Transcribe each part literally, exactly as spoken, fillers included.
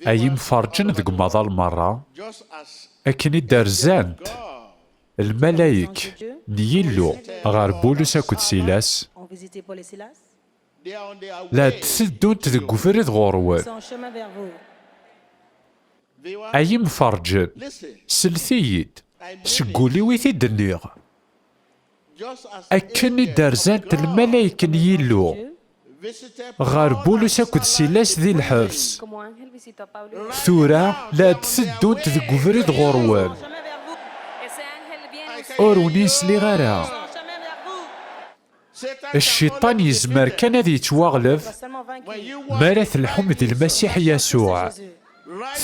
Ay imferǧen deg umaḍal merra, akken i d-rzant lmalayek n Yillu ɣer Bulus akked Silas, la d-teddunt deg ubrid ɣur-wen. Ay imferǧen, slet-iyi-d, seg wul-iw i t-id-nniɣ. Akken i d-rzant lmalayek n Yillu ɣer Bulus akked Silas di lḥebs, tura la d-teddunt deg ubrid ɣur-wen. Ur wen-isliɣ ara. Cciṭan yezmer kan ad yettwaɣleb mi ara telḥum di Lmasiḥ Yasuɛ.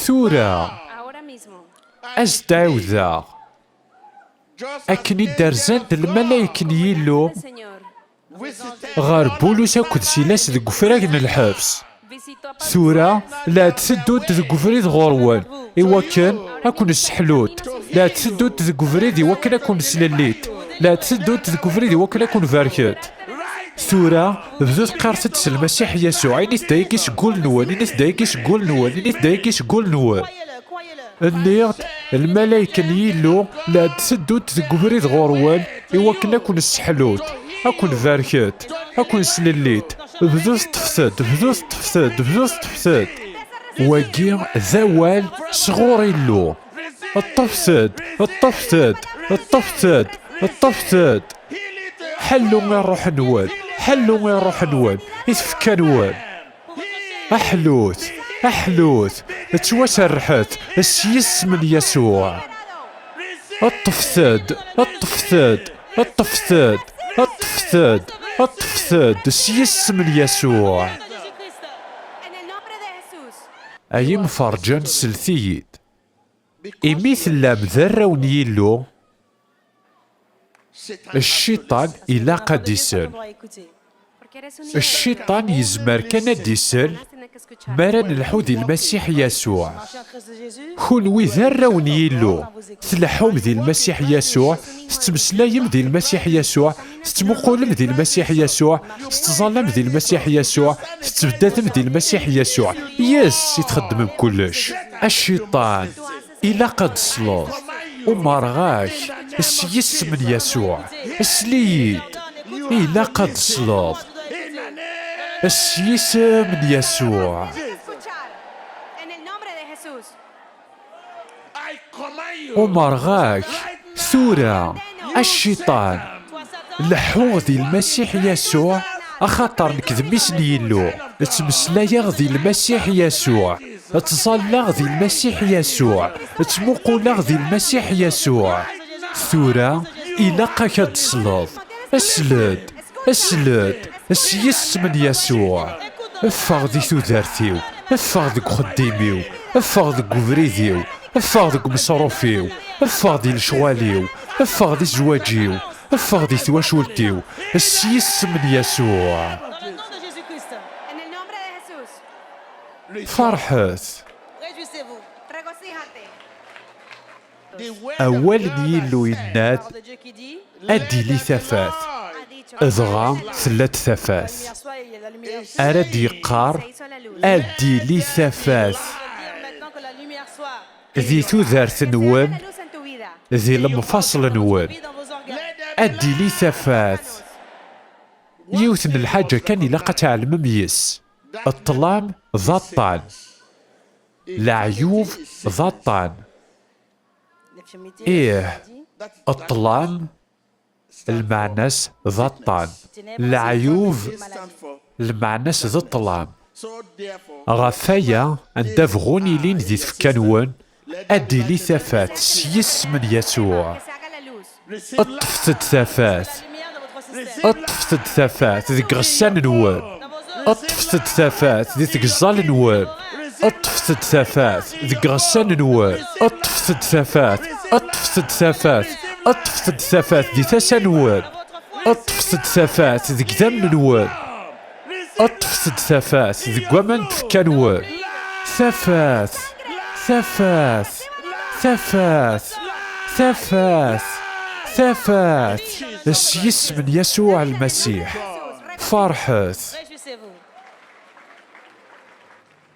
Tura, ad s-d-ɛiwdeɣ. Akken i d-rzant lmalayek n Yillu ɣer Bulus akked Silas deg ufrag n lḥebs, tura la d-teddunt deg ubrid ɣur-wen, iwakken ad ken-sseḥlunt. La d-teddunt deg ubrid iwakken ad ken-slellint. La d-teddunt deg ubrid iwakken ad ken-barkent. Tura, bdut qqaret-d s Lmasiḥ Yasuɛ, init-d ayagi seg wul-nwen, init-d ayagi seg wul-nwen, init-d ayagi seg wul-nwen. Nniɣ-d, lmalayek n Yillu la d-teddunt deg ubrid ɣur-wen, iwakken ad ken-sseḥlunt, ad ken-barkent, ad ken-slellint. Bdut ṭṭfet-d, bdut ṭṭfet-d, bdut ṭṭfet-d. Wagi d awal sɣur Illu. Ṭṭfet-d, ṭṭfet-d, ṭṭfet-d, ṭṭfet-d. Ḥellu i ṛṛuḥ-nwen, ḥellu i ṛṛuḥ-nwen, i tfekka-nwen. Aḥlut, aḥlut, ttwaserrḥet s yisem n Yasuɛ. Ṭṭfet-d, ṭṭfet-d, ṭṭfet-d, ṭṭfet-d, ṭṭfet-d s yisem n Yasuɛ. Ay imferǧen, slet-iyi-d. Imi tellam d arraw n Yillu, Cciṭan ilaq ad d-isel. Cciṭan yezmer kan ad d-isel mi ara nelḥu di Lmasiḥ Yasuɛ. Kunwi d arraw n Yillu, tleḥḥum di Lmasiḥ Yasuɛ, tettmeslayem di Lmasiḥ Yasuɛ, tettmuqulem di Lmasiḥ Yasuɛ, tettẓallam di Lmasiḥ Yasuɛ, tettbeddadem di Lmasiḥ Yasuɛ. Yes, i txeddmem kullec. A Cciṭan, ilaq ad tesleḍ. Umareɣ-ak s yisem n Yasuɛ. Sel-iyi-d. Ilaq ad tesleḍ. S yisem n Yasuɛ. Umareɣ-ak tura, a Cciṭan, leḥḥuɣ di Lmasiḥ Yasuɛ, axaṭer nekk d mmi-s n Yillu. Ttmeslayeɣ di Lmasiḥ Yasuɛ. Ttẓallaɣ di Lmasiḥ Yasuɛ. Ttmuquleɣ di Lmasiḥ Yasuɛ. Tura, ilaq-ak ad tesleḍ. Sel-d, sel-d, s yisem n Yasuɛ. Ffeɣ di tudert-iw, ffeɣ deg uxeddim-iw, ffeɣ deg ubrid-iw, ffeɣ deg umeṣruf-iw, ffeɣ di lecɣal-iw, ffeɣ di zzwaǧ-iw, ffeɣ di twacult-iw, s yisem n Yasuɛ. Ferḥet! Awal n Yillu yenna-d, ad d-tili tafat, dɣa tella-d tafat. Ara d-yeqqar, ad d-tili tafat di tudert-nwen, di lemfaṣel-nwen. Ad d-tili tafat. Yiwet n lḥaǧa kan ilaq ad tɛelmem yes. Ṭṭlam d aṭṭan. Leɛyub d aṭṭan. Ih, ṭṭlam, lmeɛna-s d aṭṭan. Leɛyub, lmeɛna-s d ṭṭlam. Ɣef waya, anda bɣun ilin di tfekka-nwen, ad d-tili tafat s yisem n Yasuɛ. Ṭṭfet-d tafat. Ṭṭfet-d tafat deg iɣessan-nwen. Ṭṭfet-d tafat di tgeẓẓal-nwen. Ṭṭfet-d tafat deg iɣessan-nwen. Ṭṭfet-d tafat. Ṭṭfet-d tafat. Ṭṭfet-d tafat di tasa-nwen. Ṭṭfet-d tafat deg idammen-nwen. Ṭṭfet-d tafat deg waman d tfekka-nwen. Tafat, tafat, tafat, tafat, tafat. S yisem n Yasuɛ Lmasiḥ. Ferḥet.